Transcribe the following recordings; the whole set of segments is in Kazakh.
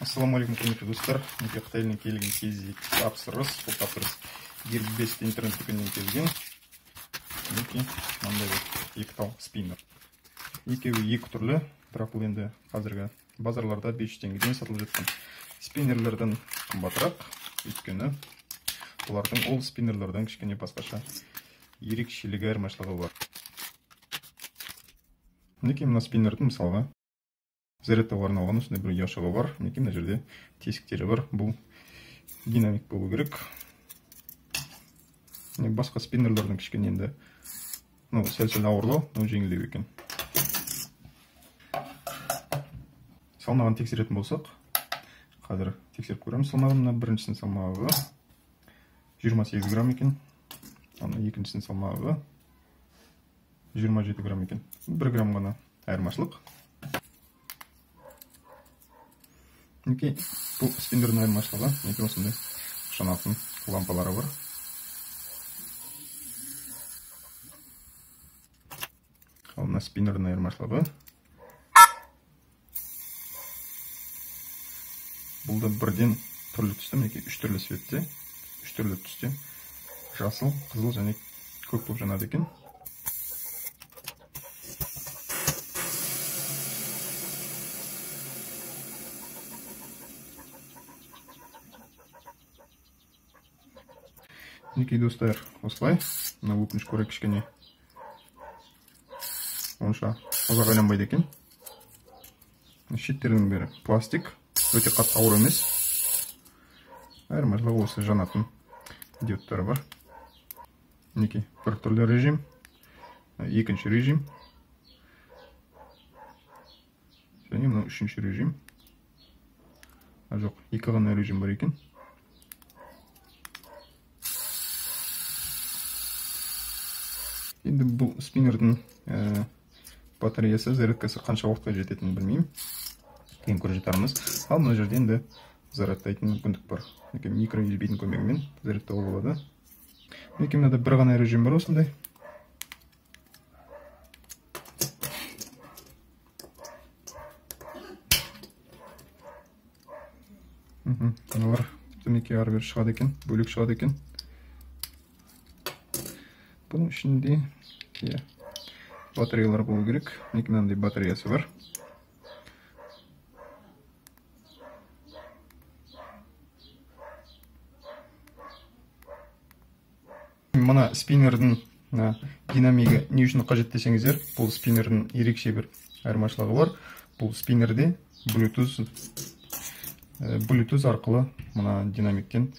Ассалаумағалейкум, құрметті достар. Мінекей Қытай елінен келген кезекті тапсырыс. Бұл тапсырыс Gearbest интернет дүкенінен келген. Мінекей мынандай екі тал спиннер. Екеуі екі түрлі, бірақ бұл енді қазіргі базарларда 500 теңгеден сатылып жатқан спиннерлерден қымбатырақ. Өйткені бұлардың ол спиннерлерден кішкене басқаша ерекшелігі, айырмашылығы бар. Мінекей мына спиннердің мысалға зарядтауға арналған осындай бір ұяшығы бар. Мінекей мына жерде тесіктері бар. Бұл динамик болу керек. Басқа спиннерлердің кішкене енді сәл-сәл ауырлау, но жеңілдеу екен. Салмағын тексеретін болсақ, қазір тексеріп көреміз салмағын. Мына біріншісінің салмағы 28 грамм екен. Ана екіншісінің салмағы 27 грамм екен. 1 грамм ғана айырмашылық. Мінекей бұл спиннердің айырмашылығы, мінекей осындай жанатын лампалары бар. Ал мына спиннердің айырмашылығы, бұл да бірден түрлі түсті, мінекей үш түрлі светте, үш түрлі түсте, жасыл, қызыл және көк болып жанады екен. Мінекей достар, осылай. Мына өкінішке орай кішкене онша ұзақ айланбайды екен. Шеттерінің бәрі пластик, өте қатты ауыр емес. Айырмашылығы осы жанатын диодтары бар. Мінекей бір түрлі режим, екінші режим және мынау үшінші режим. Жоқ, екі ғана режим бар екен. Енді бұл спиннердің батареясы, зарядкасы қанша уақытқа жететінін білмеймін. Кейін көре жатармыз. Ал мына жерде енді зарядтайтын мүмкіндік бар. Мінекей микро USB-дің көмегімен зарядтауға болады. Мінекей мынада бір ғана режим бар осындай. Мыналар тіпті мінекей ары бері шығады екен, бөлек шығады екен. Бұның ішінде батареялар болу керек. Мінекей мынандай батареясы бар. Мына спиннердің динамигі не үшін қажет десеңіздер, бұл спиннердің ерекше бір айырмашылығы бар. Бұл спиннерде Bluetooth арқылы мына динамиктен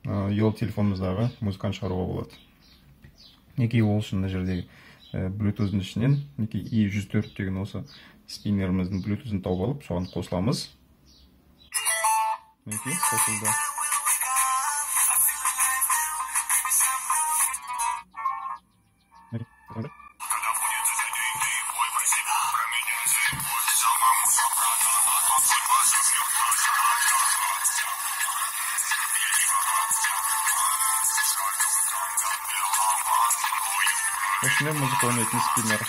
ұялы телефонымыздағы музыканы шығаруға болады. Мінекей ол үшін мына жердегі Bluetooth-дің ішінен мінекей E104 деген осы спиннеріміздің Bluetooth-ын тауып алып, соған қосыламыз. Мінекей қосылды. Осындай музыка ойнайтын спиннер.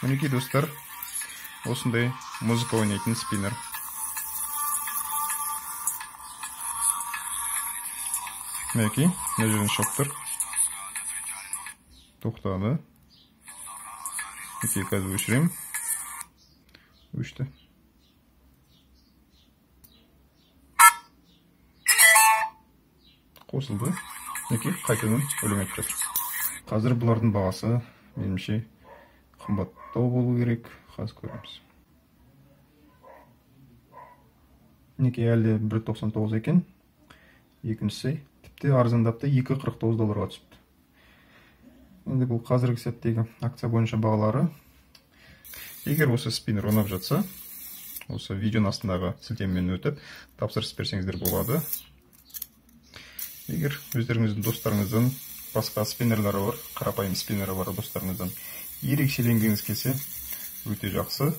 Мінекей достар, осындай музыка ойнайтын спиннер. Мінекей, мына жерден шығып тұр. Тоқтады. Мінекей, қазір өшіремін. Өшті. Қосылды. Мінекей, қайтадан өлең айтып жатыр. Қазір бұлардың бағасы меніңше қымбаттау болу керек. Қазір көреміз. Мінекей, әлі 1.99 екен. Екіншісі тіпті арзандапты, 2.49 долларға түсіпті. Енді бұл қазіргі сәттегі акция бойынша бағалары. Егер осы спиннер ұнап жатса, осы видеоның астындағы сілтемемен өтіп, тапсырыс берсеңіздер болады. Егер өздеріңіздің достарыңыздан басқа спиннерлері бар, қарапайым спиннері бар достарыңыздан ерекшеленгіңіз келсе, өте жақсы.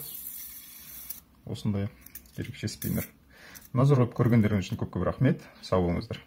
Осындай ерекше спиннер. Назар қойып көргендеріңіз үшін көп көп рахмет. Сау болыңыздар.